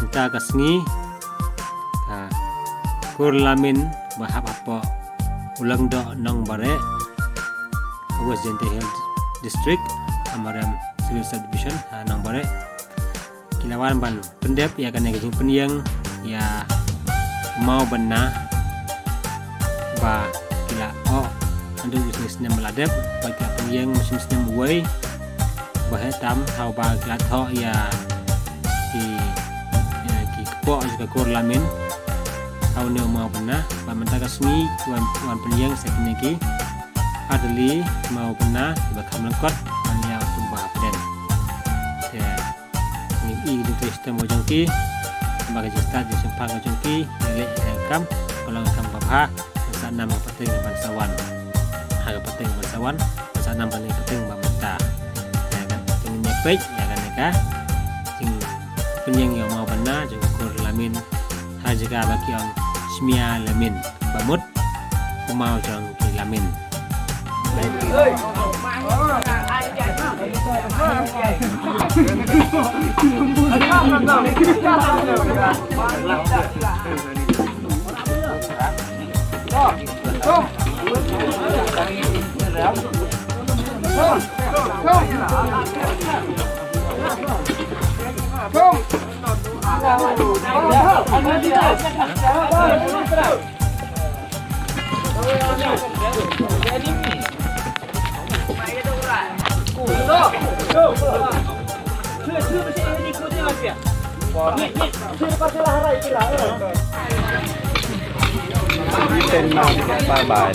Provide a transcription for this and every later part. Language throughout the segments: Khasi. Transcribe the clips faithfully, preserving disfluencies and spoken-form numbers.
Ta ka sngi ka kur Lamin ba hap hapoh u Langdoh Nongbare, West Jaintia Hills District, Amarem Civil Subdivision, ha Nongbare. Ki la wan ban pyndep ïa kane ka jingpynïeng ïa u maw Bynna ba ki la ong naduh u snem ba la dep ba ki la pynïeng mynshem snem uwei. Ba heh tam haba ki la thoh ïa ki, ïa ki kpoh jong ka kur Lamin ha une u maw Bynna. Ba mynta ka sngi wan, wan pynïeng sa kine ki artylli maw Bynna kiba kham lyngkot ban ïa u tu ba hapdeng. Te ngi i ka jingtrei shitom ka jong ki, ba ka jingstad jingshemphang ka jong ki ïa leh ïa ka kam ka long ka kam kaba bha. Sa nam ka pateng ban sa wan, ha ka pateng ban sa wan, sa nam kane ka pateng ba mynta. Ïa ka jingïapeit ïa kane ka jingpynïeng ïa u maw Bynna jong ka kur Lamin, ha jaka ba ki ong Shmia Lamin, ba mut u maw jong ki Lamin. Bye bye.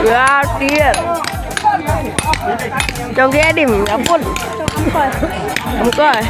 Wow, tiar. Jong ki adim, apun. Amkoi.